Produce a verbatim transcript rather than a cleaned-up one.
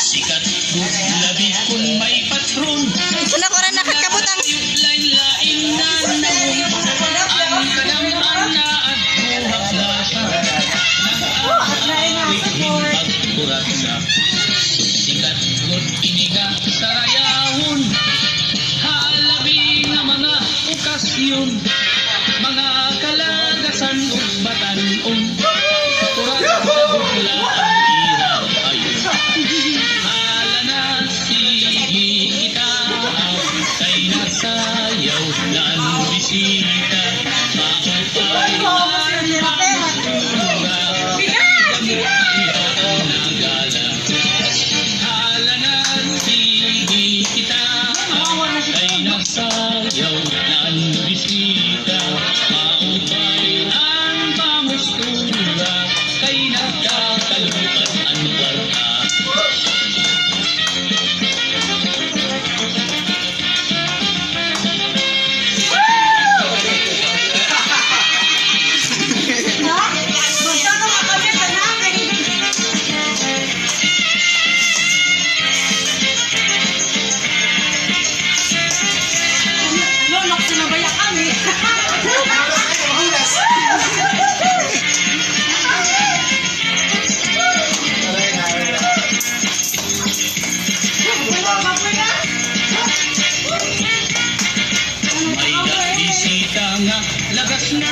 Sikat gud labi kon may patron. Ito na ko rin nakakabutang. Lain-lain na naman. An kadam-an na at buhak na siya. Nag-aawit hin pagkurat na. Sikat gud ini nga sarayahon. Ha labi nga mga okasyon. Mga kalagasan ug batan-on, kurat sa butla an ira ayon. Hala na, sige kita, kay nasayaw na an bisita. Maupay an pagmura, kay nasayaw na an gala. Hala na, sige kita, kay nasayaw na an bisita. Maupay an pamustura, kay nagkakalupad an kwarta. May nagbisita nga lagas na,